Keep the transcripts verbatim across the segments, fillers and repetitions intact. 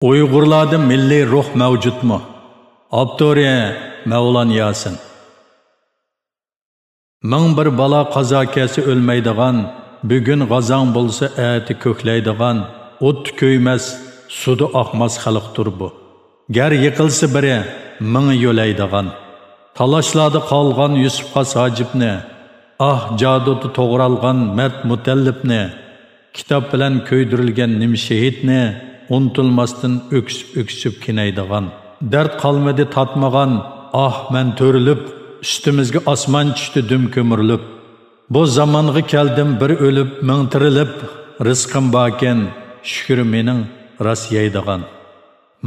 ئۇيغۇرلاردا مىللىي روھ مەۋجۇتمۇ؟ ئاپتورى: مەۋلان ياسىن. مىڭ بىر بالا قازا كەلسە ئۆلمەيدىغان، بۈگۈن غازاڭ بولسا ئەتە كۆكلەيدىغان، ئوتتا كۆيمەس، سۇدا ئاقماس خەلقتۇر بۇ. گەر يىقىلسا بىرى، مىڭى يۆلەيدىغان. تالاشلاردا قالغان يۈسۈپ خاس ھاجىپنى، ئاھ جادۇدا توغرالغان مەرد مۇتەللىپنى، كىتاب بىلەن كۆيدۈرۈلگەن نىم شېھىتنى ئۇنتۇلماستىن ئۆكسۈپ-ئۆكسۈپ كېنەيدىغان. دەرد قالمىدى تاتمىغان، ئاھ، مەن تۈرۈلۈپ، ئۈستىمىزگە ئاسمان چۈشتى دۈم كۆمۈرۈلۈپ. بۇ زامانغا كەلدىم بىر ئۆلۈپ، مىڭ تىرىلىپ، رىزقىم باركەن، شۈكرى مېنىڭ راست يەيدىغان.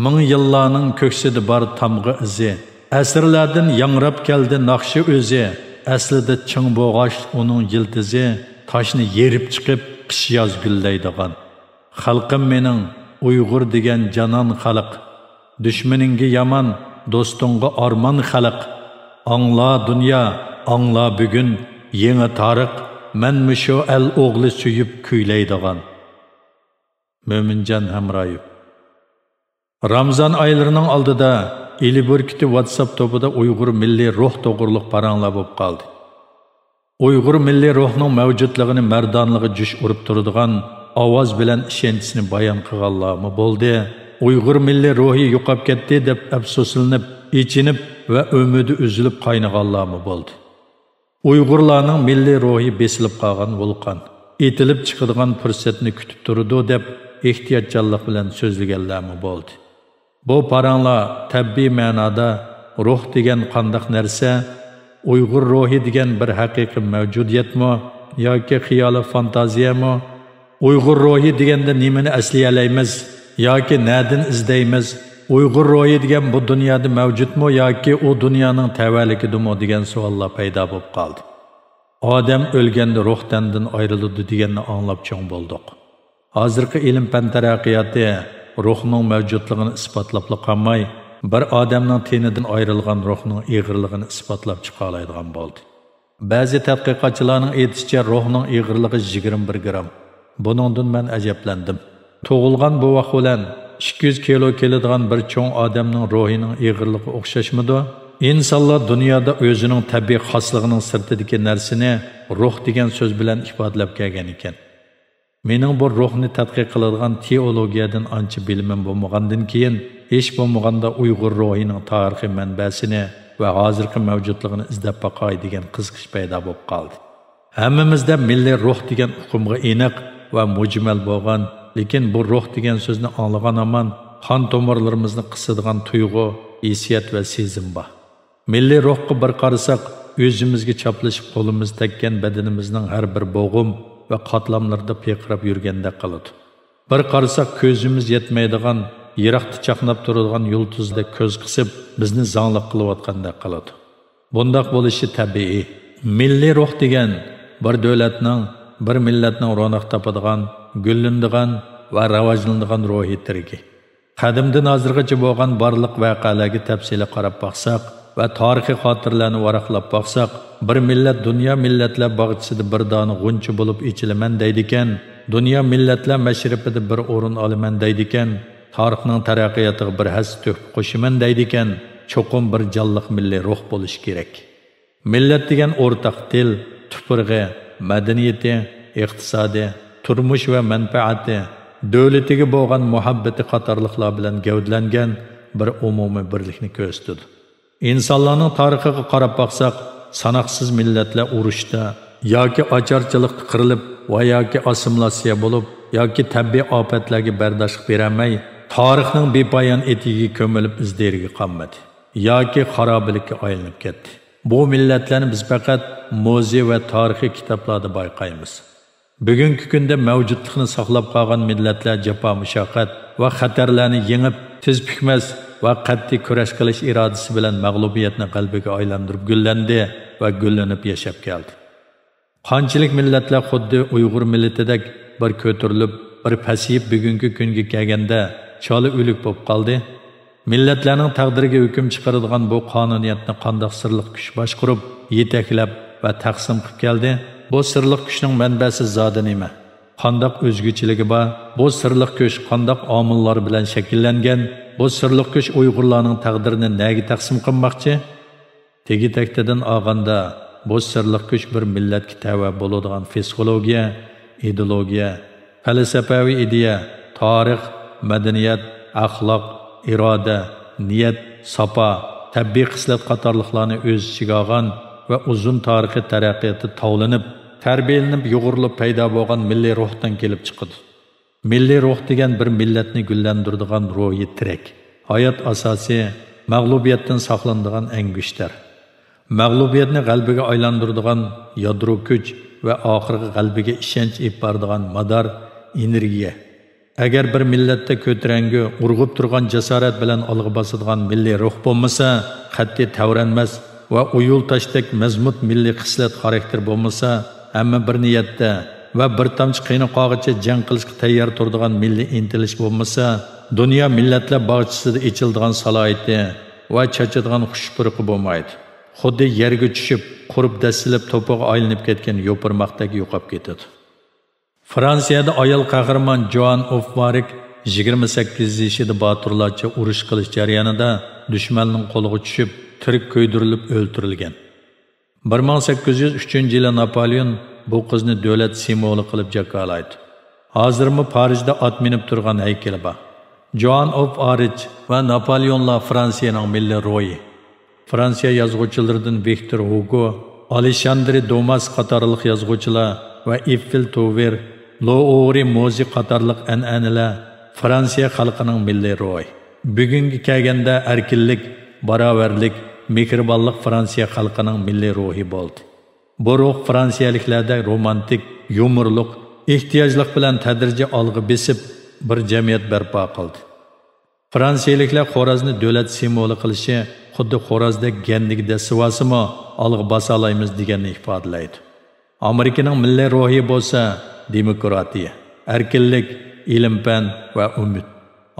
مىڭ يىللارنىڭ كۆكسىدە بار تامغا ئىزى، ئەسىرلەردىن ياڭراپ كەلدى ناخشا ئۆزى. ئەسلىدە چىڭ بوغاچ ئۇنىڭ يىلتىزى، تاشنى يېرىپ چىقىپ، قىش-ياز گۈللەيدىغان. خەلقىم مېنىڭ، ئۇيغۇر دېگەن جانان خەلق. دۈشمىنىڭگە يامان، دوستۇڭغا ئارمان خەلق. ئاڭلا دۇنيا، ئاڭلا بۈگۈن، يېڭى تارىخ، مەن مۇشۇ ئەل ئوغلى سۆيۈپ كۈيلەيدىغان. مۆمىنجان ھەمرايېۋ. رامزان ئايلىرىنىڭ ئالدىدا ئېلى بۈركۈتى ۋاتساپ توپىدا ئۇيغۇر مىللىي روھ توغرۇلۇق پاراڭلار بولۇپ قالدى. ئۇيغۇر مىللىي روھنىڭ مەۋجۇتلۇقىنى مەردانىلىغا جۇش ئۇرۇپ تۇرىدىغان ئاۋاز بىلەن ئىشەنچىسىنى بايان قىلغانلارمۇ بولدى، ئۇيغۇر مىللىي روھى يوقاپ كەتتى دەپ ئەپسۇسلىنىپ، ئېچىنىپ ۋە ئۈمىدى ئۈزۈلۈپ قاينىغانلارمۇ بولدى. ئۇيغۇرلارنىڭ مىللىي روھى بېسىلىپ قالغان ۋۇلقان، ئېتىلىپ چىقىدىغان پۇرسەتنى كۈتۈپ تۇرىدۇ دەپ ئېھتىياتچانلىق بىلەن سۆزلىگەنلەرمۇ بولدى. بۇ پاراڭلار تەبىئىي مەنادا روھ دېگەن قانداق نەرسە؟ ئۇيغۇر روھى دېگەن بىر ھەقىقىي مەۋجۇدىيەتمۇ ياكى خىيالىي فانتازىيەمۇ؟ ئۇيغۇر روھى دېگەندە نېمىنى ئەسلىيەلەيمىز؟ ياكى نەدىن ئىزدەيمىز؟ ئۇيغۇر روھى دېگەن بۇ دۇنيادا مەۋجۇتمۇ ياكى ئۇ دۇنيانىڭ تەۋەلىكىدىمۇ دېگەن سوئاللار پەيدا بولۇپ قالدى. ئادەم ئۆلگەندە روھ تەندىن ئايرىلىدۇ دېگەننى ئاڭلاپ چوڭ بولدۇق. ھازىرقى ئىلىم-پەن تەرەققىياتى روھنىڭ مەۋجۇتلۇقىنى ئىسپاتلاپلا قالماي، بىر ئادەمنىڭ تېنىدىن ئايرىلغان روھنىڭ ئېغىرلىقىنى ئىسپاتلاپ چىقالايدىغان بولدى. بەزى تەتقىقاتچىلارنىڭ ئېيتىشىچە، روھنىڭ ئېغىرلىقى يىگىرمە بىر گرام. بۇنىڭدىن مەن ئەجەبلەندىم. تۇغۇلغان بوۋاق بىلەن ئىككى يۈز كىلو كېلىدىغان بىر چوڭ ئادەمنىڭ روھىنىڭ ئېغىرلىقى ئوخشاشمىدۇ؟ ئىنسانلار دۇنيادا ئۆزىنىڭ تەبىئىي خاسلىقىنىڭ سىرتىدىكى نەرسىنى روھ دېگەن سۆز بىلەن ئىپادىلەپ كەلگەن ئىكەن. مېنىڭ بۇ روھنى تەتقىق قىلىدىغان تېئولوگىيەدىن ئانچە بىلىمىم بولمىغاندىن كېيىن، ھېچ بولمىغاندا ئۇيغۇر روھىنىڭ تارىخىي مەنبەسىنى ۋە ھازىرقى مەۋجۇتلۇقىنى ئىزدەپ باقاي دېگەن قىزىقىش پەيدا بولۇپ قالدى. ھەممىمىزدە مىللىي روھ دېگەن ئۇقۇمغا ئېنىق ۋە مۇجمەل بولغان، لېكىن بۇ روھ دېگەن سۆزنى ئاڭلىغان ھامان قان تومۇرلىرىمىزنى قىسىدىغان تۇيغۇ، ھېسسىيات ۋە سېزىم بار. مىللىي روھقا بىر قارىساق، ئۆزىمىزگە چاپلىشىپ قولىمىز تەگكەن بەدىنىمىزنىڭ ھەر بىر بوغۇم ۋە قاتلاملىرىدا پىرقىراپ يۈرگەندەك قىلىدۇ. بىر قارىساق، كۆزىمىز يەتمەيدىغان، يىراقتا چاقناپ تۇرىدىغان يۇلتۇزدەك كۆز قىسىپ، بىزنى زاڭلىق قىلىۋاتقاندەك قىلىدۇ. بۇنداق بولۇشى تەبىئىي. مىللىي روھ دېگەن بىر دۆلەتنىڭ، بىر مىللەتنىڭ روناق تاپىدىغان، گۈللىنىدىغان ۋە راۋاجلىنىدىغان روھىي تىرىكى. قەدىمدىن ھازىرغىچە بولغان بارلىق ۋەقەلەرگە تەپسىلىي قاراپ باقساق ۋە تارىخىي خاتىرىلەرنى ۋاراقلاپ باقساق، بىر مىللەت دۇنيا مىللەتلەر باغچىسىدا بىر دانە غۇنچە بولۇپ ئېچىلىمەن دەيدىكەن، دۇنيا مىللەتلەر مەشرىپىدە بىر ئورۇن ئالىمەن دەيدىكەن، تارىخنىڭ تەرەققىياتىغا بىر ھەسسە تۆھپە قوشىمەن دەيدىكەن، چوقۇم بىر جانلىق مىللىي روھ بولۇشى كېرەك. مىللەت دېگەن ئورتاق تىل، تۇپرىقى، مەدەنىيىتى، ئىقتىسادى، تۇرمۇش ۋە مەنپەئەتى، دۆلىتىگە بولغان مۇھەببىتى قاتارلىقلار بىلەن گەۋدىلەنگەن بىر ئومۇمىي بىرلىكنى كۆرسىتىدۇ. ئىنسانلارنىڭ تارىخىغا قاراپ باقساق، ساناقسىز مىللەتلەر ئۇرۇشتا ياكى ئاچارچىلىقتا قىرىلىپ ۋە ياكى ئاسسىمىلياتسىيە بولۇپ ياكى تەبىئىي ئاپەتلەرگە بەرداشلىق بېرەلمەي، تارىخنىڭ بىپايان ئېتىكىگە كۆمۈلۈپ ئىز-دېرىگە قالمىدى ياكى خارابىلىككە ئايلىنىپ كەتتى. بۇ مىللەتلەرنى بىز پەقەت مۇزېي ۋە تارىخىي كىتابلاردا بايقايمىز. بۈگۈنكى كۈندە مەۋجۇتلۇقنى ساقلاپ قالغان مىللەتلەر جاپا-مۇشەققەت ۋە خەتەرلەرنى يېڭىپ، تىز پۈكمەس ۋە قەتئىي كۈرەش قىلىش ئىرادىسى بىلەن مەغلۇبىيەتنى غەلىبىگە ئايلاندۇرۇپ گۈللەندى ۋە گۈللىنىپ ياشاپ كەلدى. قانچىلىك مىللەتلەر خۇددى ئۇيغۇر مىللىتىدەك بىر كۆتۈرۈلۈپ، بىر پەسىيىپ بۈگۈنكى كۈنگە كەلگەندە چالا ئۆلۈك بولۇپ قالدى. مىللەتلەرنىڭ تەقدىرىگە ھۆكۈم چىقىرىدىغان بۇ قانۇنىيەتنى قانداق سىرلىق كۈچ باشقۇرۇپ، يېتەكلەپ ۋە تەقسىم قىلىپ كەلدى؟ بۇ سىرلىق كۈچنىڭ مەنبەسى زادى نېمە؟ قانداق ئۆزگىچىلىكى بار؟ بۇ سىرلىق كۈچ قانداق ئامىللار بىلەن شەكىللەنگەن؟ بۇ سىرلىق كۈچ ئۇيغۇرلارنىڭ تەقدىرىنى نەگە تەقسىم قىلماقچى؟ تېگى تەكتىدىن ئالغاندا، بۇ سىرلىق كۈچ بىر مىللەتكە تەۋە بولىدىغان پسىخولوگىيە، ئىدېئولوگىيە، پەلسەپەۋى ئىدىيە، تارىخ، مەدەنىيەت، ئەخلاق، ئىرادە، نىيەت، ساپا، تەبىئىي خىسلەت قاتارلىقلارنى ئۆز ئىچىگە ئالغان ۋە ئۇزۇن تارىخىي تەرەققىياتتا تاۋلىنىپ، تەربىيەلىنىپ، يۇغۇرۇلۇپ پەيدا بولغان مىللىي روھتىن كېلىپ چىقىدۇ. مىللىي روھ دېگەن بىر مىللەتنى گۈللەندۈرىدىغان روھىي تىرەك، ھايات ئاساسى، مەغلۇبىيەتتىن ساقلىنىدىغان ئەڭگۈشتەر. مەغلۇبىيەتنى غەلىبىگە ئايلاندۇرىدىغان يادرو كۈچ ۋە ئاخىرقى غەلىبىگە ئىشەنچ ئېلىپ بارىدىغان مادار، ئېنېرگىيە. ئەگەر بىر مىللەتتە كۆتۈرەڭگۈ، ئۇرغۇپ تۇرغان جاسارەت بىلەن ئالغا باسىدىغان مىللىي روھ بولمىسا، قەتئىي تەۋرەنمەس ۋە ئۇيۇل تاشتەك مەزمۇت مىللىي خىسلەت خاراكتېر بولمىسا، ھەممە بىر نىيەتتە ۋە بىر تامچە قېنى قالغىچە جەڭ قىلىشقا تەييار تۇرىدىغان مىللىي ئىنتىلىش بولمىسا، دۇنيا مىللەتلەر باغچىسىدا ئېچىلىدىغان سالاھىيىتى ۋە چاچىدىغان خۇش پۇرىقى بولمايدۇ. خۇددى يەرگە چۈشۈپ، قۇرۇپ دەسسىلىپ توپىغا ئايلىنىپ كەتكەن يوپۇرماقتەك يوقاپ كېتىدۇ. فرانسىيەدە ئايال قەھرىمان جوئان ئوف ئارك يىگىرمە سەككىز يېشىدا باتۇرلارچە ئۇرۇش قىلىش جەريانىدا دۈشمەننىڭ قولىغا چۈشۈپ، تىرىك كۆيدۈرۈلۈپ ئۆلتۈرۈلگەن. بىر مىڭ سەككىز يۈز ئۈچىنچى يىلى ناپولېئون بۇ قىزنى دۆلەت سىمۋولى قىلىپ جاكارلايدۇ. ھازىرمۇ پارىژدا ئات مىنىپ تۇرغان ھەيكىلى بار. جوئان ئوف ئارك ۋە ناپولېئونلار فرانسىيەنىڭ مىللىي روھى. فرانسىيە يازغۇچىلىرىدىن ۋىكتور ھوگو، ئالېشاندرې دوماس قاتارلىق يازغۇچىلار ۋە ئېففېل توۋېر، لوئورې موزې قاتارلىق ئەنئەنىلەر فرانسىيە خەلقىنىڭ مىللىي روھى. بۈگۈنگە كەلگەندە ئەركىنلىك، باراۋەرلىك، مېھرىبانلىق فرانسىيە خەلقىنىڭ مىللىي روھى بولدى. بۇ روھ فرانسىيەلىكلەردە رومانتىك، يۇمۇرلۇق، ئېھتىياجلىق بىلەن تەدرىجىي ئالغا بېسىپ، بىر جەمئىيەت بەرپا قىلدى. فرانسىيەلىكلەر خورازنى دۆلەت سىمۋولى قىلىشى خۇددى خوراز دەك گەندىكىدە سىۋاسىمۇ ئالغا باسالايمىز دېگەننى ئىپادىلەيدۇ. ئامېرىكىنىڭ مىللىي روھى بولسا دېموكراتىيە، ئەركىنلىك، ئىلىم-پەن ۋە ئۈمىد.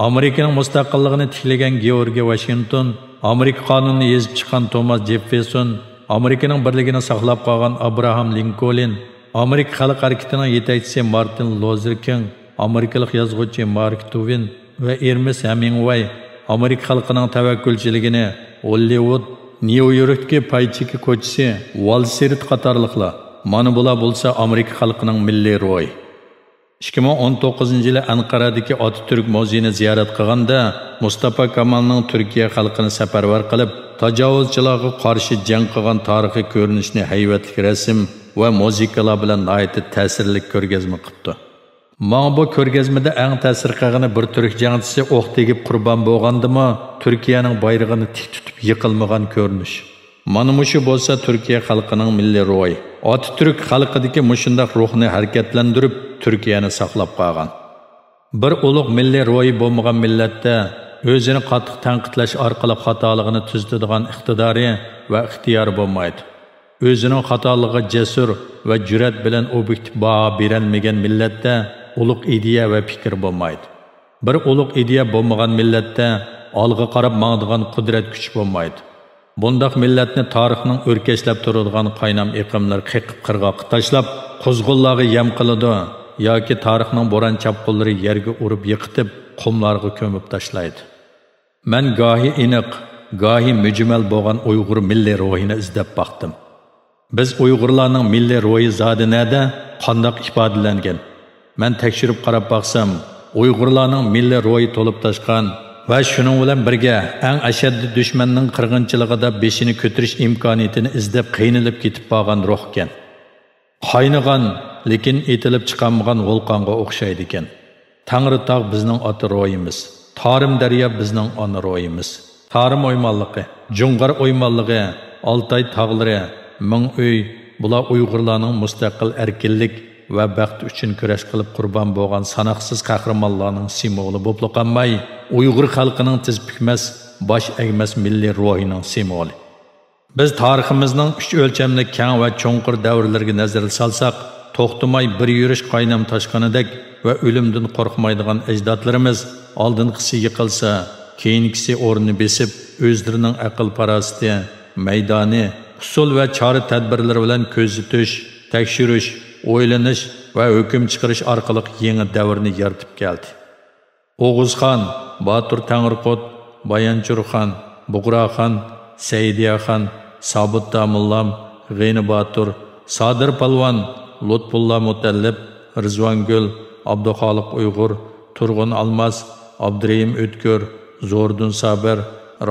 ئامېرىكىنىڭ مۇستەقىللىقىنى تىكلىگەن گېئورگې ۋاشىنگتون، ئامېرىكا قانۇنىنى يېزىپ چىققان توماس جېففېرسون، ئامېرىكىنىڭ بىرلىكىنى ساقلاپ قالغان ئابراھام لىنكولن، ئامېرىكا خەلق ھەرىكىتىنىڭ يېتەكچىسى مارتىن لۇزېر كىڭ، ئامېرىكىلىق يازغۇچى مارك توۋېن ۋە ئېرنېست ھېمىنگۋاي، ئامېرىكا خەلقىنىڭ تەۋەككۈلچىلىكىنى ھوللىۋۇد، نيۇ يوركتىكى پاي چېكى كوچىسى، ۋال سترىت قاتارلىقلار، مانا بۇلار بولسا ئامېرىكا خەلقىنىڭ مىللىي روھى. ئىككى مىڭ ئون توققۇزىنچى يىلى ئەنقەرەدىكى ئاتاتۈرك مۇزېيىنى زىيارەت قىلغاندا، مۇستاپا كامالنىڭ تۈركىيە خەلقىنى سەپەرۋەر قىلىپ، تاجاۋۇزچىلارغا قارشى جەڭ قىلغان تارىخىي كۆرۈنۈشنى ھەيۋەتلىك رەسىم ۋە مۇزىكىلار بىلەن ناھايىتى تەسىرلىك كۆرگەزمە قىپتۇ. ماڭا بۇ كۆرگەزمىدە ئەڭ تەسىر قىلغىنى بىر تۈرك جەڭچىسى ئوق تېگىپ قۇربان بولغاندىمۇ، تۈركىيەنىڭ بايرىغىنى تىك تۇتۇپ يىقىلمىغان كۆرۈنۈش. مانا مۇشۇ بولسا تۈركىيە خەلقىنىڭ مىللىي روھى. ئاتاتۈرك خەلقىدىكى مۇشۇنداق روھنى ھەرىكەتلەندۈرۈپ، تۈركىيەنى ساقلاپ قالغان. بىر ئۇلۇغ مىللىي روھى بولمىغان مىللەتتە ئۆزىنى قاتتىق تەنقىدلەش ئارقىلىق خاتالىقىنى تۈزىتىدىغان ئىقتىدارى ۋە ئىختىيارى بولمايدۇ. ئۆزىنىڭ خاتالىقىغا جەسۇر ۋە جۈرئەت بىلەن ئوبيېكتىپ باھا بېرەلمىگەن مىللەتتە ئۇلۇغ ئىدىيە ۋە پىكىر بولمايدۇ. بىر ئۇلۇغ ئىدىيە بولمىغان مىللەتتە ئالغا قاراپ ماڭىدىغان قۇدرەت كۈچ بولمايدۇ. بۇنداق مىللەتنى تارىخنىڭ ئۆركەشلەپ تۇرىدىغان قاينام ئېقىملىرى قېقىپ قىرغاققا تاشلاپ، قۇزغۇنلارغا يەم قىلىدۇ ياكى تارىخنىڭ بوران-چاپقۇنلىرى يەرگە ئۇرۇپ يىقىتىپ، قۇملارغا كۆمۈپ تاشلايدۇ. مەن گاھى ئېنىق، گاھى مۈجمەل بولغان ئۇيغۇر مىللىي روھىنى ئىزدەپ باقتىم. بىز ئۇيغۇرلارنىڭ مىللىي روھى زادى نەدە، قانداق ئىپادىلەنگەن؟ مەن تەكشۈرۈپ قاراپ باقسام، ئۇيغۇرلارنىڭ مىللىي روھى تولۇپ تاشقان ۋە شۇنىڭ بىلەن بىرگە ئەڭ ئەشەددىي دۈشمەننىڭ قىرغىنچىلىقىدا بېشىنى كۆتۈرۈش ئىمكانىيىتىنى ئىزدەپ قىينىلىپ كېتىپ بارغان روھكەن. قاينىغان، لېكىن ئېتىلىپ چىقالمىغان ۋولقانغا ئوخشايدىكەن. تەڭرىتاغ بىزنىڭ ئاتا روھىمىز، تارىم دەريا بىزنىڭ ئانا روھىمىز. تارىم ئويمانلىقى، جۇڭغار ئويمانلىقى، ئالتاي تاغلىرى، مىڭ ئۆي، بۇلار ئۇيغۇرلارنىڭ مۇستەقىل ئەركىنلىك ۋە بەخت ئۈچۈن كۈرەش قىلىپ قۇربان بولغان ساناقسىز قەھرىمانلارنىڭ سىمۋولى بولۇپلا قالماي، ئۇيغۇر خەلقىنىڭ تىز پۈكمەس، باش ئەگمەس مىللىي روھىنىڭ سىمۋولى. بىز تارىخىمىزنىڭ ئۈچ ئۆلچەملىك كەڭ ۋە چوڭقۇر دەۋرلىرىگە نەزەر سالساق، توختىماي بىر يۈرۈش قاينام تاشقىنىدەك ۋە ئۆلۈمدىن قورقمايدىغان ئەجدادلىرىمىز، ئالدىنقىسى يىقىلسا، كېيىنكىسى ئورنىنى بېسىپ، ئۆزلىرىنىڭ ئەقىل-پاراسىتى، مەيدانى، ئۇسۇل ۋە چارە-تەدبىرلىرى بىلەن كۆزىتىش، تەكشۈرۈش، ئويلىنىش، ۋە ھۆكۈم چىقىرىش ئارقىلىق يېڭى دەۋرنى يارىتىپ كەلدى. ئوغۇزخان، باتۇر تەڭرىقۇت، بايانچۇرخان، بۇغراخان، سەئىدىيەخان، سابىت داموللام، غېنى باتۇر، سادىر پالۋان، لۇتپۇللا مۇتەللىپ، رىزۋانگۈل، ئابدۇخالىق ئۇيغۇر، تۇرغۇن ئالماس، ئابدۇرېھىم ئۆتكۈر، زورىدىن سابىر،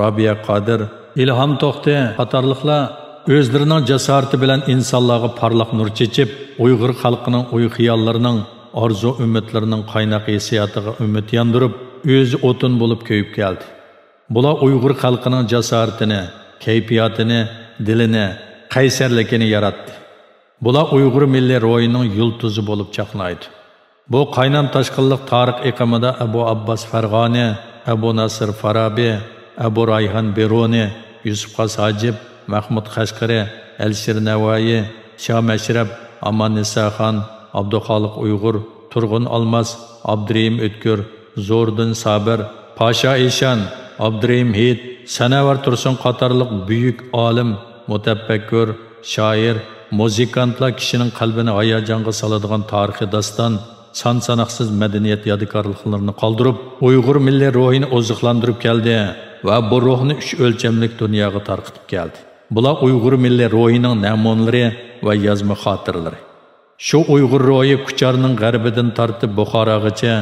رابىيە قادىر، ئىلھام توختى قاتارلىقلار ئۆزلىرىنىڭ جاسارىتى بىلەن ئىنسانلارغا پارلاق نۇر چېچىپ، ئۇيغۇر خەلقىنىڭ ئوي-خىياللىرىنىڭ، ئارزۇ-ئۈمىدلىرىنىڭ قايناق ھېسسىياتىغا ئۈمىد ياندۇرۇپ، ئۆزى ئوتۇن بولۇپ كۆيۈپ كەلدى. بۇلار ئۇيغۇر خەلقىنىڭ جاسارىتىنى، كەيپىياتىنى، دىلىنى، قەيسەرلىكىنى ياراتتى. بۇلار ئۇيغۇر مىللىي روھىنىڭ يۇلتۇزى بولۇپ چاقنايدۇ. بۇ قاينام تاشقىنلىق تارىخ ئېقىمىدا ئەبۇ ئابباس فەرغانى، ئەبۇ ناسىر فارابى، ئەبۇ رايھان بىرۇنى، يۈسۈپ خاس ھاجىپ، مەخمۇت قەشقىرى، ئەلىشىر نەۋائىي، شاھ مەشرەپ، ئاماننىساخان، ئابدۇخالىق ئۇيغۇر، تۇرغۇن ئالماس، ئابدۇرېھىم ئۆتكۈر، زورىدىن سابىر، پاشا ئىشان، ئابدۇرېھىم ھېيت، سەنەۋەر تۇرسۇن قاتارلىق بۈيۈك ئالىم، مۇتەپەككۇر، شائىر، مۇزىكانتلار كىشىنىڭ قەلبىنى ھاياجانغا سالىدىغان تارىخىي داستان، سان-ساناقسىز مەدەنىيەت يادىكارلىقلىرىنى قالدۇرۇپ، ئۇيغۇر مىللىي روھىنى ئوزۇقلاندۇرۇپ كەلدى ۋە بۇ روھنى ئۈچ ئۆلچەملىك دۇنياغا تارقىتىپ كەلدى. بۇلار ئۇيغۇر مىللىي روھىنىڭ نەمۇنىلىرى ۋە يازما خاتىرىلىرى. شۇ ئۇيغۇر روھى كۇچارنىڭ غەربىدىن تارتىپ بۇخاراغىچە،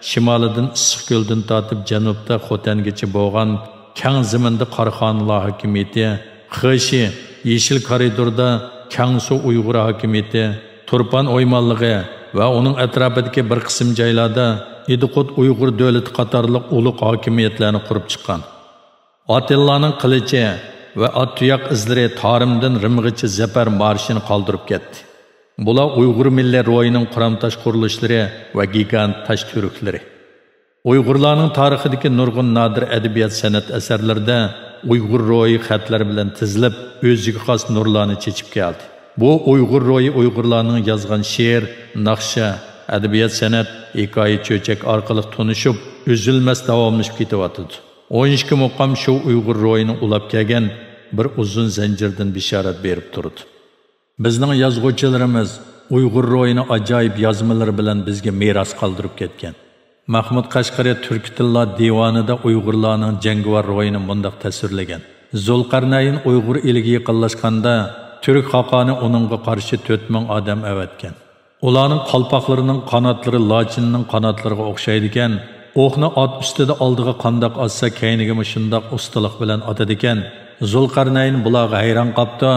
شىمالىدىن ئىسسىقكۆلدىن تارتىپ جەنۇبتا خوتەنگىچە بولغان كەڭ زېمىندا قاراخانلار ھاكىمىيىتى، خېشى، يېشىل كارىدوردا كەڭسۇ ئۇيغۇر ھاكىمىيىتى، تۇرپان ئويمانلىقى ۋە ئۇنىڭ ئەتراپىدىكى بىر قىسىم جايلاردا ئىدىقۇت ئۇيغۇر دۆلىتى قاتارلىق ئۇلۇغ ھاكىمىيەتلەرنى قۇرۇپ چىققان. ئاتىللانىڭ قىلىچى ۋە ئات تۇياق ئىزلىرى تارىمدىن رىمغىچە زەپەر مارشىنى قالدۇرۇپ كەتتى. بۇلار ئۇيغۇر مىللىي روھىنىڭ قۇرامتاش قۇرۇلۇشلىرى ۋە گىگانت تاش تۈۋرۈكلىرى. ئۇيغۇرلارنىڭ تارىخىدىكى نۇرغۇن نادىر ئەدەبىيات سەنئەت ئەسەرلىرىدە ئۇيغۇر روھى خەتلەر بىلەن تىزىلىپ، ئۆزىگە خاس نۇرلارنى چېچىپ كەلدى. بۇ ئۇيغۇر روھى ئۇيغۇرلارنىڭ يازغان شېئىر، ناخشا، ئەدەبىيات سەنئەت، ھېكايە چۆچەك ئارقىلىق تونۇشۇپ، ئۈزۈلمەس داۋاملىشىپ كېتىۋاتىدۇ. ئون ئىككى مۇقام شۇ ئۇيغۇر روھىنى ئۇلاپ كەلگەن بىر ئۇزۇن زەنجىردىن بېشارەت بېرىپ تۇرىدۇ. بىزنىڭ يازغۇچىلىرىمىز ئۇيغۇر روھىنى ئاجايىپ يازمىلىرى بىلەن بىزگە مىراس قالدۇرۇپ كەتكەن. مەخمۇت قەشقىرى تۈركىي تىللار دىۋانىدا ئۇيغۇرلارنىڭ جەڭگىۋار روھىنى مۇنداق تەسۋىرلىگەن: زۇلقەرنەين ئۇيغۇر ئېلىگە يېقىنلاشقاندا، تۈرك خاقانى ئۇنىڭغا قارشى تۆت مىڭ ئادەم ئەۋەتكەن. ئۇلارنىڭ قالپاقلىرىنىڭ قاناتلىرى لاچىننىڭ قاناتلىرىغا ئوخشايدىكەن. ئوقنى ئات ئۈستىدە ئالدىغا قانداق ئاتسا، كەينىگىمۇ شۇنداق ئۇستىلىق بىلەن ئاتىدىكەن. زۇلقەرنەين بۇلارغا ھەيران قاپتۇ.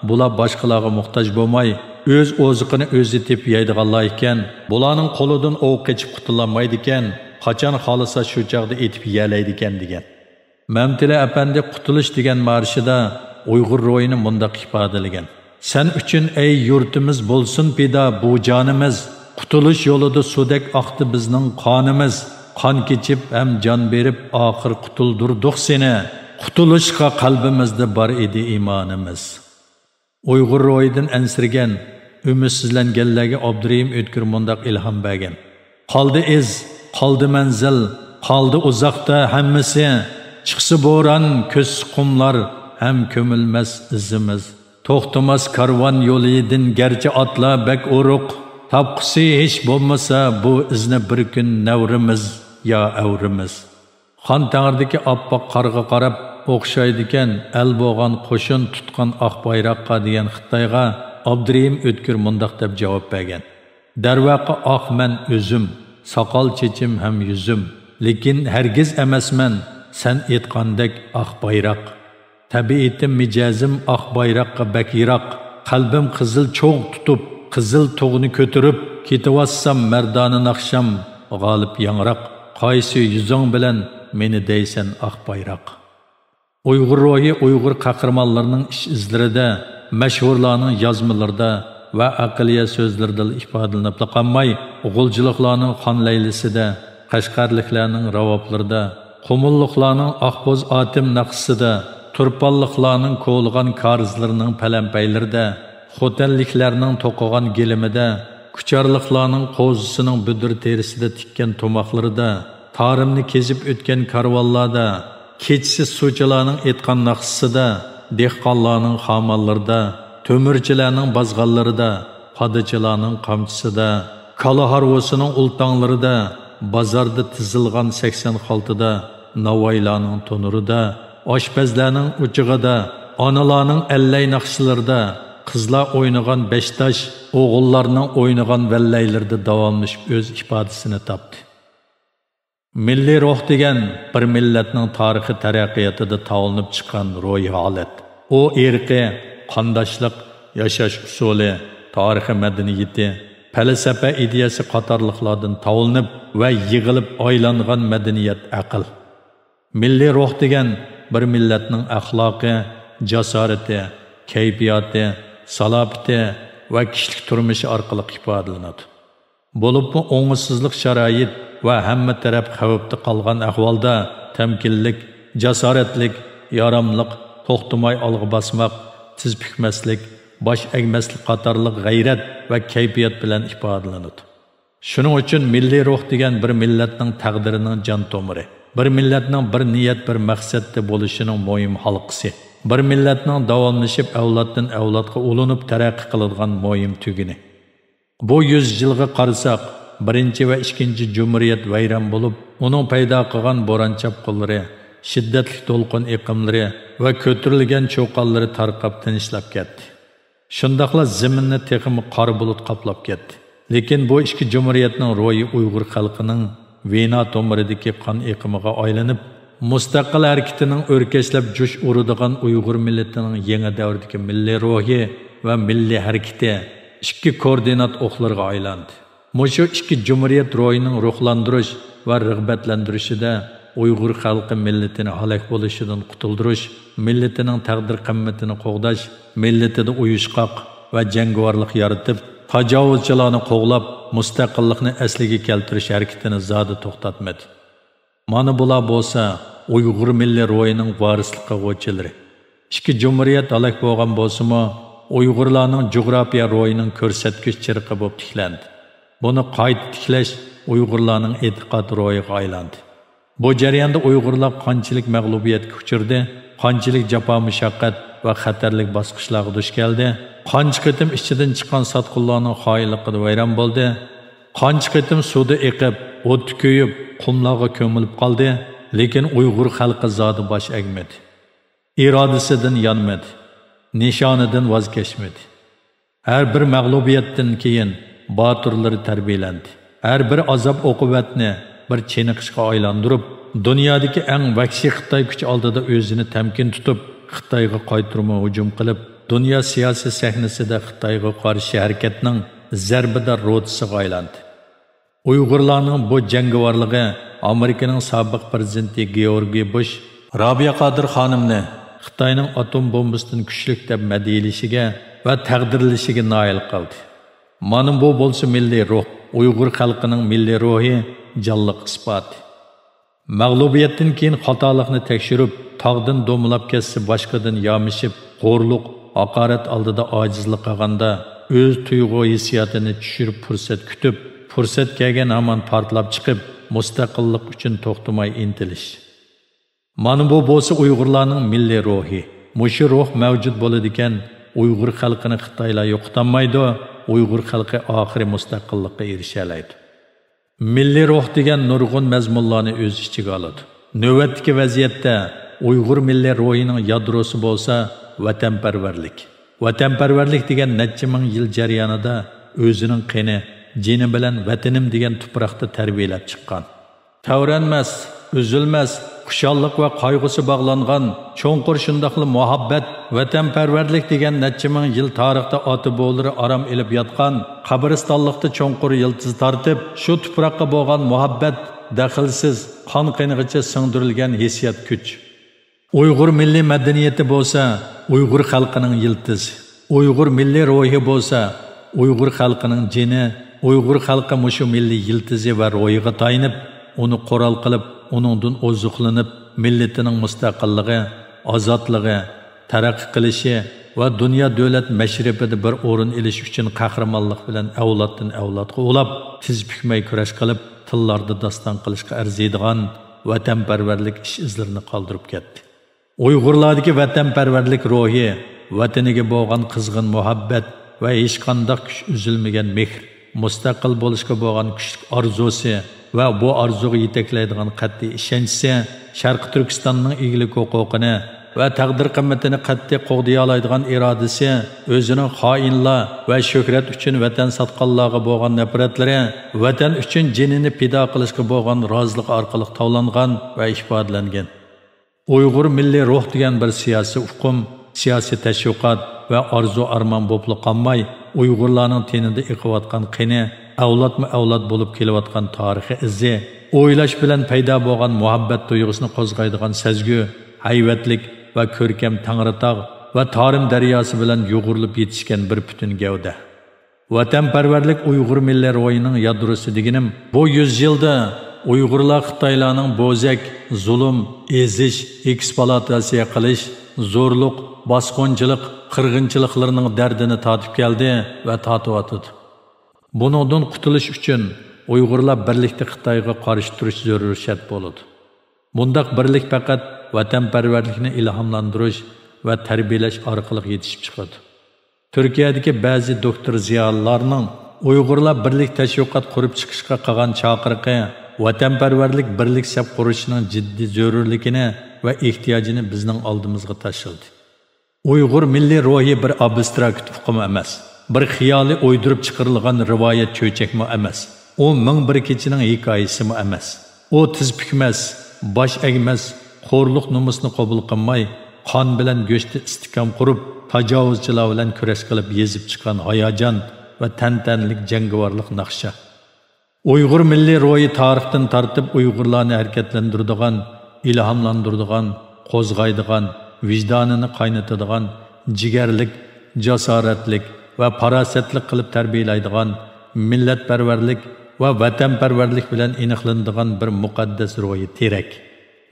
بۇلار باشقىلارغا موھتاج بولماي، ئۆز ئوزۇقىنى ئۆزى تېپىپ يەيدىغانلار ئىكەن. بۇلارنىڭ قولىدىن ئوۋ قېچىپ قۇتۇلالمايدىكەن. قاچان خالىسا شۇ چاغدا ئېتىپ يېيەلەيدىكەن، دېگەن. مەمتىلى ئەپەندى قۇتۇلۇش دېگەن مارشىدا ئۇيغۇر روھىنى مۇنداق ئىپادىلىگەن: سەن ئۈچۈن، ئەي يۇرتىمىز، بولسۇن پىدا بۇ جانىمىز. قۇتۇلۇش يولىدا سۇدەك ئاقتى بىزنىڭ قانىمىز. قان كېچىپ ھەم جان بېرىپ، ئاخىر قۇتۇلدۇردۇق سېنى. قۇتۇلۇشقا قەلبىمىزدە بار ئىدى ئىمانىمىز. ئۇيغۇر روھىدىن ئەنسىرىگەن، ئۈمىدسىزلەنگەنلەرگە ئابدۇرېھىم ئۆتكۈر مۇنداق ئىلھام بەرگەن: قالدى ئىز، قالدى مەنزىل، قالدى ئۇزاقتا ھەممىسى. چىقسا بوران، كۆچسە قۇملار، ھەم كۆمۈلمەس ئىزىمىز. توختىماس كارۋان يولىدىن گەرچە ئاتلار بەك ئورۇق، تاپقۇسى ھېچ بولمىسا بۇ ئىزنى بىر كۈن نەۋرىمىز يا ئەۋرىمىز. خان تەڭرىدىكى ئاپئاق قارغا قاراپ ئوخشايدىكەن، ئەل بولغان قوشۇن تۇتقان ئاق بايراققا، دېگەن خىتايغا ئابدۇرېھىم ئۆتكۈر مۇنداق دەپ جاۋاب بەرگەن: دەرۋەقە، ئاق مەن ئۆزۈم، ساقال چېچىم ھەم يۈزۈم، لېكىن ھەرگىز ئەمەسمەن سەن ئېيتقاندەك ئاق بايراق. تەبىئىتىم، مىجەزىم ئاق بايراققا بەك يىراق. قەلبىم قىزىل چوغ تۇتۇپ، قىزىل تۇغنى كۆتۈرۈپ، كېتىۋاتسام مەردانە ناخشام غالىپ ياڭراق. قايسى يۈزۈڭ بىلەن مېنى دەيسەن ئاق بايراق؟ ئۇيغۇر روھى ئۇيغۇر قەھرىمانلىرىنىڭ ئىش-ئىزلىرىدە، مەشھۇرلارنىڭ يازمىلىرىدا ۋە ئەقلىيە سۆزلىرىدىلا ئىپادىلىنىپلا قالماي، غۇلجىلىقلارنىڭ خان لەيلىسىدە، قەشقەرلىكلەرنىڭ راۋابلىرىدا، قۇمۇللۇقلارنىڭ ئاقبوز ئاتىم ناخشىسىدا، تۇرپانلىقلارنىڭ كولىغان كارىزلىرىنىڭ پەلەمپەيلىرىدە، خوتەنلىكلەرنىڭ توقۇغان گىلىمىدە، كۇچارلىقلارنىڭ قوزىسىنىڭ بۈدۈر تېرىسىدە تىككەن تۇماقلىرىدا، تارىمنى كېزىپ ئۆتكەن كارۋانلاردا، كېچىسى سۇچىلارنىڭ ئېيتقان ناخشىسىدا، دېھقانلارنىڭ خامانلىرىدا، تۆمۈرچىلەرنىڭ بازغانلىرىدا، پادىچىلارنىڭ قامچىسىدا، كالا ھارۋىسىنىڭ ئۇلتاڭلىرىدا، بازاردا تىزىلغان سەكسەن خالتىدا، ناۋايلارنىڭ تونۇرىدا، ئاشپەزلەرنىڭ ئوچىقىدا، ئانىلارنىڭ ئەللەي ناخشىلىرىدا، قىزلار ئوينىغان بەشتاش، ئوغۇللارنىڭ ئوينىغان ۋەللەيلىرىدە داۋاملىشىپ ئۆز ئىپادىسىنى تاپتى. مىللىي روھ دېگەن بىر مىللەتنىڭ تارىخىي تەرەققىياتىدا تاۋلىنىپ چىققان روھىي ھالەت. ئۇ ئىرقى، قانداشلىق، ياشاش ئۇسۇلى، تارىخىي مەدەنىيىتى، پەلسەپە ئىدىيەسى قاتارلىقلاردىن تاۋلىنىپ ۋە يىغىلىپ ئايلانغان مەدەنىيەت ئەقىل. مىللىي روھ دېگەن بىر مىللەتنىڭ ئەخلاقى، جاسارىتى، كەيپىياتى، سالاپىتى ۋە كىشىلىك تۇرمۇشى ئارقىلىق ئىپادىلىنىدۇ. بولۇپمۇ ئوڭۇشسىزلىق شارائىت ۋە ھەممە تەرەپ خەۋپتە قالغان ئەھۋالدا تەمكىنلىك، جاسارەتلىك، ياراملىق، توختىماي ئالغا باسماق، تىز پۈكمەسلىك، باش ئەگمەسلىك قاتارلىق غەيرەت ۋە كەيپىيات بىلەن ئىپادىلىنىدۇ. شۇنىڭ ئۈچۈن مىللىي روھ دېگەن بىر مىللەتنىڭ تەقدىرىنىڭ جان تومۇرى، بىر مىللەتنىڭ بىر نىيەت، بىر مەقسەتتە بولۇشىنىڭ مۇھىم ھالقىسى، بىر مىللەتنىڭ داۋاملىشىپ ئەۋلادتىن ئەۋلادقا ئۇلىنىپ تەرەققىي قىلىدىغان مۇھىم تۈگۈنى. بۇ يۈز يىلغا قارىساق، بىرىنچى ۋە ئىككىنچى جۇمھۇرىيەت ۋەيران بولۇپ، ئۇنىڭ پەيدا قىلغان بوران-چاپقۇنلىرى، شىددەتلىك دولقۇن ئېقىملىرى ۋە كۆتۈرۈلگەن چۇقانلىرى تارقاپ تىنچلاپ كەتتى. شۇنداقلا زېمىننى تېخىمۇ قارا بۇلۇت قاپلاپ كەتتى. لېكىن بۇ ئىككى جۇمھۇرىيەتنىڭ روھى ئۇيغۇر خەلقىنىڭ ۋېنا تومۇرىدىكى قان ئېقىمىغا ئايلىنىپ، مۇستەقىل ھەرىكىتىنىڭ ئۆركەشلەپ جۇش ئۇرىدىغان ئۇيغۇر مىللىتىنىڭ يېڭى دەۋردىكى مىللىي روھى ۋە مىللىي ھەرىكىتى ئىككى كوردىنات ئوقلىرىغا ئايلاندى. مۇشۇ ئىككى جۇمھۇرىيەت روھىنىڭ روھلاندۇرۇش ۋە رىغبەتلەندۈرۈشىدە ئۇيغۇر خەلقى مىللىتىنى ھالاك بولۇشىدىن قۇتۇلدۇرۇش، مىللىتىنىڭ تەقدىر-قىممىتىنى قوغداش، مىللىتىدە ئۇيۇشقاق ۋە جەڭگىۋارلىق يارىتىپ، تاجاۋۇزچىلارنى قوغلاپ، مۇستەقىللىقنى ئەسلىگە كەلتۈرۈش ھەرىكىتىنى زادى توختاتمىدى. مانا بۇلار بولسا ئۇيغۇر مىللىي روھىنىڭ ۋارىسلىق قىلغۇچىلىرى. ئىككى جۇمھۇرىيەت ھالاك بولغان بولسىمۇ، ئۇيغۇرلارنىڭ جۇغراپىيە روھىنىڭ كۆرسەتكۈچ چىرىقى بولۇپ تىكلەندى. بۇنى قايتا تىكلەش ئۇيغۇرلارنىڭ ئېتىقاد روھىغا ئايلاندى. بۇ جەرياندا ئۇيغۇرلار قانچىلىك مەغلۇبىيەتكە ئۇچرىدى، قانچىلىك جاپا-مۇشەققەت ۋە خەتەرلىك باسقۇچلارغا دۇچ كەلدى، قانچە قېتىم ئىچىدىن چىققان ساتقۇنلارنىڭ خائىنلىقىدا ۋەيران بولدى، قانچە قېتىم سۇدا ئېقىپ، ئوتتا كۆيۈپ، قۇملارغا كۆمۈلۈپ قالدى، لېكىن ئۇيغۇر خەلقى زادى باش ئەگمىدى. ئىرادىسىدىن يانمىدى، نىشانىدىن ۋاز كەچمىدى. ھەر بىر مەغلۇبىيەتتىن كېيىن باتۇرلىرى تەربىيەلەندى. ھەر بىر ئازاب-ئوقۇبەتنى بىر چېنىقىشقا ئايلاندۇرۇپ، دۇنيادىكى ئەڭ ۋەھشىي خىتاي كۈچى ئالدىدا ئۆزىنى تەمكىن تۇتۇپ، خىتايغا قايتۇرما ھۇجۇم قىلىپ، دۇنيا سىياسىي سەھنىسىدە خىتايغا قارشى ھەرىكەتنىڭ زەربىدار روتىسىغا ئايلاندى. ئۇيغۇرلارنىڭ بۇ جەڭگىۋارلىقى ئامېرىكىنىڭ سابىق پىرېزىدېنتى گېئورگىي بۇش رابىيە قادىر خانىمنى خىتاينىڭ ئاتوم بومبىسىدىن كۈچلۈك دەپ مەدھىيلىشىگە ۋە تەقدىرلىشىگە نائىل قىلدى. مانا بۇ بولسا مىللىي روھ، ئۇيغۇر خەلقىنىڭ مىللىي روھى جانلىق ئىسپاتى. مەغلۇبىيەتتىن كېيىن خاتالىقنى تەكشۈرۈپ، تاغدىن دومىلاپ كەتسە باشقىدىن يامىشىپ، خورلۇق، ھاقارەت ئالدىدا ئاجىزلىق قىلغاندا، ئۆز تۇيغۇ ھېسسىياتىنى چۈشۈرۈپ پۇرسەت كۈتۈپ، پۇرسەت كەلگەن ھامان پارتلاپ چىقىپ، مۇستەقىللىق ئۈچۈن توختىماي ئىنتىلىش. مانا بۇ بولسا ئۇيغۇرلارنىڭ مىللىي روھى. مۇشۇ روھ مەۋجۇت بولىدىكەن، ئۇيغۇر خەلقىنى خىتايلار يوقىتالمايدۇ، ئۇيغۇر خەلقى ئاخىرى مۇستەقىللىققا ئېرىشەلەيدۇ. مىللىي روھ دېگەن نۇرغۇن مەزمۇنلارنى ئۆز ئىچىگە ئالىدۇ. نۆۋەتتىكى ۋەزىيەتتە ئۇيغۇر مىللىي روھىنىڭ يادروسى بولسا ۋەتەنپەرۋەرلىك. ۋەتەنپەرۋەرلىك دېگەن نەچچە مىڭ يىل جەريانىدا ئۆزىنىڭ قېنى، جېنى بىلەن ۋەتىنىم دېگەن تۇپراقتا تەربىيەلەپ چىققان، تەۋرەنمەس، ئۈزۈلمەس خۇشاللىق ۋە قايغۇسى باغلانغان چوڭقۇر، شۇنداقلا مۇھەببەت، ۋەتەنپەرۋەرلىك دېگەن نەچچە مىڭ يىل تارىختا ئاتا-بوۋىلىرى ئارام ئېلىپ ياتقان قەبرىستانلىقتا چوڭقۇر يىلتىز تارتىپ، شۇ تۇپراققا بولغان مۇھەببەت دەخلىسىز، قان قېنىغىچە سىڭدۈرۈلگەن ھېسسىيات كۈچ. ئۇيغۇر مىللىي مەدەنىيىتى بولسا ئۇيغۇر خەلقىنىڭ يىلتىزى، ئۇيغۇر مىللىي روھى بولسا ئۇيغۇر خەلقىنىڭ جېنى، ئۇيغۇر خەلقى مۇشۇ مىللىي يىلتىزى ۋە روھىغا تايىنىپ، ئۇنى قورال قىلىپ، ئۇنىڭدىن ئوزۇقلىنىپ، مىللىتىنىڭ مۇستەقىللىقى، ئازادلىقى، تەرەققىي قىلىشى ۋە دۇنيا دۆلەت مەشرىپىدە بىر ئورۇن ئېلىش ئۈچۈن قەھرىمانلىق بىلەن ئەۋلادتىن ئەۋلادقا ئۇلاپ، تىز پۈكمەي كۈرەش قىلىپ، تىللاردا داستان قىلىشقا ئەرزىيدىغان ۋەتەنپەرۋەرلىك ئىش ئىزلىرىنى قالدۇرۇپ كەتتى. ئۇيغۇرلاردىكى ۋەتەنپەرۋەرلىك روھى، ۋەتىنىگە بولغان قىزغىن مۇھەببەت ۋە ھېچقانداق كۈچ ئۈزۈلمىگەن مېھىر، مۇستەقىل بولۇشقا بولغان كۈچلۈك ئارزۇسى ۋە بۇ ئارزۇغا يېتەكلەيدىغان قەتئىي ئىشەنچىسى شەرقىي تۈركىستاننىڭ ئىگىلىك ھوقۇقىنى ۋە تەقدىر قىممىتىنى قەتئىي قوغدىيالايدىغان ئىرادىسى، ئۆزىنىڭ خائىنلار ۋە شۆھرەت ئۈچۈن ۋەتەن ساتقانلارغا بولغان نەپرەتلىرى، ۋەتەن ئۈچۈن جېنىنى پىدا قىلىشقا بولغان رازىلىقى ئارقىلىق تاۋلانغان ۋە ئىپادىلەنگەن. ئۇيغۇر مىللىي روھ دېگەن بىر سىياسىي ئۇقۇم، سىياسىي تەشۋىقات ۋە ئارزۇ-ئارمان بولۇپلا قالماي، ئۇيغۇرلارنىڭ تېنىدا ئېقىۋاتقان قېنى، ئەۋلادمۇ ئەۋلاد بولۇپ كېلىۋاتقان تارىخىي ئىزى، ئويلاش بىلەن پەيدا بولغان مۇھەببەت تۇيغۇسىنى قوزغايدىغان سەزگۈ، ھەيۋەتلىك ۋە كۆركەم تەڭرىتاغ ۋە تارىم دەرياسى بىلەن يۇغۇرۇلۇپ يېتىشكەن بىر پۈتۈن گەۋدە. ۋەتەنپەرۋەرلىك ئۇيغۇر مىللىي روھىنىڭ يادروسى دېگىنىم، بۇ يۈز يىلدا ئۇيغۇرلار خىتايلارنىڭ بوزەك، زۇلۇم، ئېزىش، ئېكسپلۇئاتاتسىيە قىلىش، زورلۇق، باسقۇنچىلىق، قىرغىنچىلىقلىرىنىڭ دەردىنى تارتىپ كەلدى ۋە تارتىۋاتىدۇ. بۇنىڭدىن قۇتۇلۇش ئۈچۈن ئۇيغۇرلار بىرلىكتە خىتايغا قارشى تۇرۇش زۆرۈر شەرت بولىدۇ. بۇنداق بىرلىك پەقەت ۋەتەنپەرۋەرلىكنى ئىلھاملاندۇرۇش ۋە تەربىيەلەش ئارقىلىق يېتىشىپ چىقىدۇ. تۈركىيەدىكى بەزى دوكتور زىيالىيلارنىڭ ئۇيغۇرلار بىرلىك تەشۋىقات قۇرۇپ چىقىشقا قىلغان چاقىرىقى ۋەتەنپەرۋەرلىك بىرلىك سەپ قۇرۇشىنىڭ جىددىي زۆرۈرلۈكىنى ۋە ئېھتىياجىنى بىزنىڭ ئالدىمىزغا تاشلىدى. ئۇيغۇر مىللىي روھى بىر ئابستراكت ئۇقۇم ئەمەس، بىر خىيالىي ئويدۇرۇپ چىقىرىلغان رىۋايەت چۆچەكمۇ ئەمەس، ئۇ مىڭ بىر كېچىنىڭ ھېكايىسىمۇ ئەمەس. ئۇ تىز پۈكمەس، باش ئەگمەس، خورلۇق نومۇسنى قوبۇل قىلماي، قان بىلەن گۆشتە ئىستىھكام قۇرۇپ، تاجاۋۇزچىلار بىلەن كۈرەش قىلىپ يېزىپ چىققان ھاياجان ۋە تەنتەنىلىك جەڭگىۋارلىق ناخشا. ئۇيغۇر مىللىي روھى تارىختىن تارتىپ ئۇيغۇرلارنى ھەرىكەتلەندۈرىدىغان، ئىلھاملاندۇرىدىغان، قوزغايدىغان، ۋىجدانىنى قاينىتىدىغان، جىگەرلىك، جاسارەتلىك ۋە پاراسەتلىك قىلىپ تەربىيەلەيدىغان، مىللەتپەرۋەرلىك ۋە ۋەتەنپەرۋەرلىك بىلەن ئېنىقلىنىدىغان بىر مۇقەددەس روھىي تىرەك.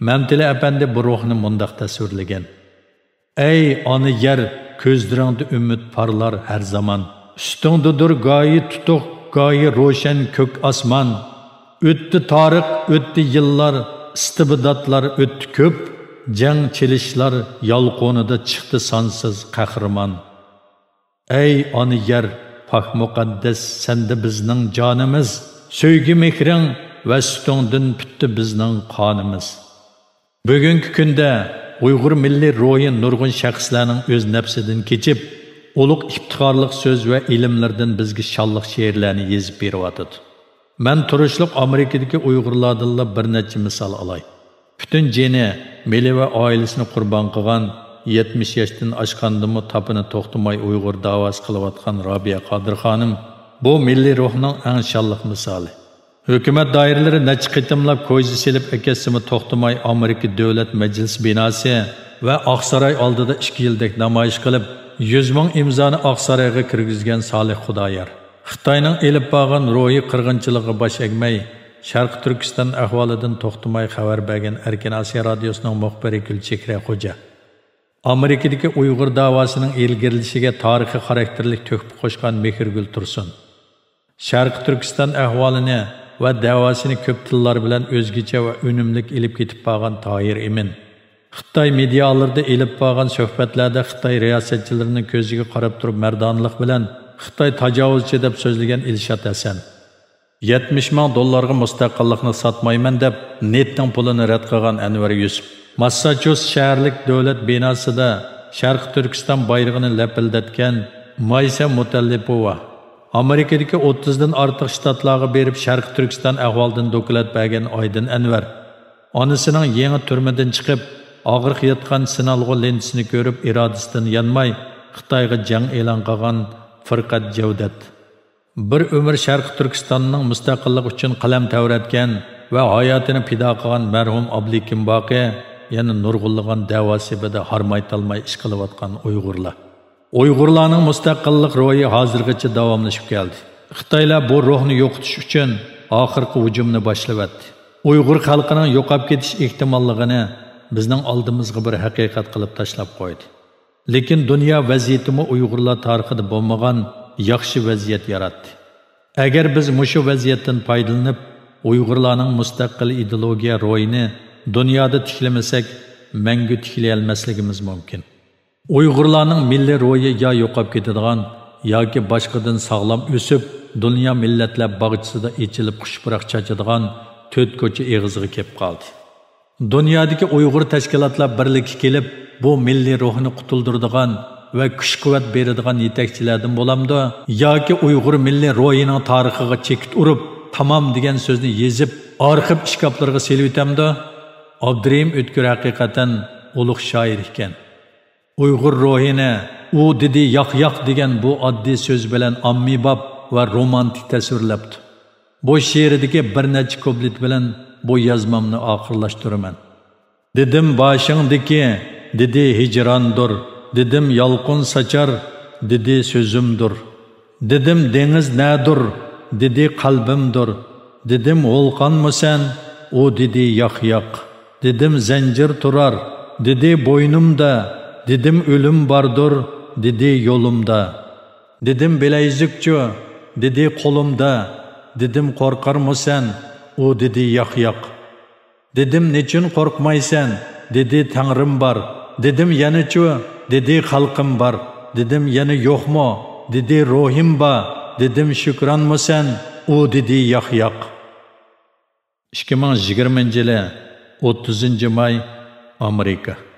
مەمتىلى ئەپەندى بۇ روھنى مۇنداق تەسۋىرلىگەن. ئەي ئانا يەر، كۆزلىرىڭدە ئۈمىد پارلار ھەر زامان. ئۈستۈڭدىدۇر گاھى تۇتۇق، گاھى روشەن كۆك ئاسمان. ئۆتتى تارىخ، ئۆتتى يىللار، ئىستىبداتلار ئۆتتى كۆپ. جەڭ چېلىشلار يالقۇنىدا چىقتى سانسىز قەھرىمان. ئەي ئانا يەر، پاك مۇقەددەس سەندە بىزنىڭ جانىمىز، سۆيگۈ مېھرىڭ ۋە سۈتۈڭدىن پۈتتى بىزنىڭ قانىمىز. بۈگۈنكى كۈندە ئۇيغۇر مىللىي روھى نۇرغۇن شەخسلەرنىڭ ئۆز نەپسىدىن كېچىپ، ئۇلۇغ ئىپتىخارلىق سۆز ۋە ئىلىملىرىدىن بىزگە شانلىق شېئىرلەرنى يېزىپ بېرىۋاتىدۇ. مەن تۇرۇشلۇق ئامېرىكىدىكى ئۇيغۇرلاردىنلا بىر نەچچە مىسال ئالاي. پۈتۈن جېنى، مېلى ۋە ئائىلىسىنى قۇربان قىلغان، يەتمىش ياشتىن ئاشقاندىمۇ تاپىنى توختىماي ئۇيغۇر داۋاسى قىلىۋاتقان رابىيە قادىر خانىم بۇ مىللىي روھنىڭ ئەڭ شانلىق مىسالى. ھۆكۈمەت دائىرىلىرى نەچچە قېتىملاپ كويزا سېلىپ ئەكەتسىمۇ توختىماي ئامېرىكا دۆلەت مەجلىسى بىناسى ۋە ئاقساراي ئالدىدا ئىككى يىلدەك نامايىش قىلىپ، يۈز مىڭ ئىمزانى ئاقسارايغا كىرگۈزگەن سالىھ خۇدايار. خىتاينىڭ ئېلىپ بارغان روھىي قىرغىنچىلىقىغا باش ئەگمەي، شەرقىي تۈركىستان ئەھۋالىدىن توختىماي خەۋەر بەرگەن ئەركىن ئاسىيا رادىيوسىنىڭ مۇخبىرى گۈلچېھرە خوجا. ئامېرىكىدىكى ئۇيغۇر داۋاسىنىڭ ئىلگىرىلىشىگە تارىخىي خاراكتېرلىك تۆھپە قوشقان مېھرىگۈل تۇرسۇن. شەرقىي تۈركىستان ئەھۋالىنى ۋە دەۋاسىنى كۆپ تىللار بىلەن ئۆزگىچە ۋە ئۈنۈملۈك ئېلىپ كېتىپ بارغان تاھىر ئىمىن. خىتاي مېدىيالىرىدا ئېلىپ بارغان سۆھبەتلەردە خىتاي رىياسەتچىلىرىنىڭ كۆزىگە قاراپ تۇرۇپ مەردانىلىق بىلەن خىتاي تاجاۋۇزچى دەپ سۆزلىگەن ئىلشات ھەسەن. يەتمىش مىڭ دوللارغا مۇستەقىللىقنى ساتمايمەن دەپ، نېتنىڭ پۇلىنى رەت قىلغان ئەنۋەر يۈسۈپ. ماسساچۇسېتس شەھەرلىك دۆلەت بىناسىدا شەرقىي تۈركىستان بايرىقىنى لەپىلدەتكەن مايسا مۇتەللىپوۋا. ئامېرىكىدىكى ئوتتۇزدىن ئارتۇق شتاتلارغا بېرىپ شەرقىي تۈركىستان ئەھۋالىدىن دوكلات بەرگەن ئايدىن ئەنۋەر. ئانىسىنىڭ يېڭى تۈرمىدىن چىقىپ، ئاغرىق ياتقان سىنالغۇ لېنتىسىنى كۆرۈپ ئىرادىسىدىن يانماي، خىتايغا جەڭ ئېلان قىلغان فىرقەت جەۋدەت. بىر ئۆمۈر شەرقىي تۈركىستاننىڭ مۇستەقىللىقى ئۈچۈن قەلەم تەۋرەتكەن ۋە ھاياتىنى پىدا قىلغان مەرھۇم ئابلىكىم باقى يەنە نۇرغۇنلىغان دەۋا سېپىدە ھارماي-تالماي ئىش قىلىۋاتقان ئۇيغۇرلار. ئۇيغۇرلارنىڭ مۇستەقىللىق روھى ھازىرغىچە داۋاملىشىپ كەلدى. خىتايلار بۇ روھنى يوقىتىش ئۈچۈن ئاخىرقى ھۇجۇمنى باشلىۋەتتى. ئۇيغۇر خەلقىنىڭ يوقاپ كېتىش ئېھتىماللىقىنى بىزنىڭ ئالدىمىزغا بىر ھەقىقەت قىلىپ تاشلاپ قويدى. لېكىن دۇنيا ۋەزىيىتىمۇ ئۇيغۇرلار تارىخىدا بولمىغان ياخشى ۋەزىيەت ياراتتى. ئەگەر بىز مۇشۇ ۋەزىيەتتىن پايدىلىنىپ، ئۇيغۇرلارنىڭ مۇستەقىل ئىدېئولوگىيە روھىنى دۇنيادا تىكلىمىسەك، مەڭگۈ تىكلىيەلمەسلىكىمىز مۇمكىن. ئۇيغۇرلارنىڭ مىللىي روھى يا يوقاپ كېتىدىغان، ياكى باشقىدىن ساغلام ئۆسۈپ، دۇنيا مىللەتلەر باغچىسىدا ئېچىلىپ خۇش پۇراق چاچىدىغان تۆت كوچا ئېغىزىغا كېلىپ قالدى. دۇنيادىكى ئۇيغۇر تەشكىلاتلار بىرلىككە كېلىپ، بۇ مىللىي روھنى قۇتۇلدۇرىدىغان ۋە كۈچ-قۇۋۋەت بېرىدىغان يېتەكچىلەردىن بولامدۇ؟ ياكى ئۇيغۇر مىللىي روھىنىڭ تارىخىغا چېكىت ئۇرۇپ، تامام دېگەن سۆزنى يېزىپ، ئارخىپ ئىشكاپلىرىغا سېلىۋېتەمدۇ؟ ئابدۇرېھىم ئۆتكۈر ھەقىقەتەن ئۇلۇغ شائىر ئىكەن. ئۇيغۇر روھىنى «ئۇ دېدى ياق-ياق» دېگەن بۇ ئاددىي سۆز بىلەن ئاممىباب ۋە رومانتىك تەسۋىرلەپتۇ. بۇ شېئىرىدىكى بىر نەچچە كۇپلېت بىلەن بۇ يازمامنى ئاخىرلاشتۇرىمەن. دېدىم باشىڭدىكى، دېدى ھىجراندۇر، دېدىم يالقۇن ساچار، دېدى سۆزۈمدۇر. دېدىم دېڭىز نەدۇر، دېدى قەلبىمدۇر. دېدىم ۋولقانمۇ سەن، ئۇ دېدى ياق-ياق. دېدىم زەنجىر تۇرار، دېدى بوينۇمدا. دېدىم ئۆلۈم باردۇر، دېدى يولۇمدا. دېدىم بىلەيزۈكچۇ، دېدى قولۇمدا. دېدىم قورقارمۇ سەن، ئۇ دېدى ياق-ياق. دېدىم نېچۈن قورقمايسەن، دېدى تەڭرىم بار. دېدىم يەنىچۇ، دېدى خەلقىم بار. دېدىم يەنە يوقمۇ، دېدى روھىم بار. دېدىم شۈكرانمۇ سەن، ئۇ دېدى ياق-ياق. ئىككى مىڭ يىگىرمىنچى يىلى، ئوتتۇزىنچى ماي، ئامېرىكا.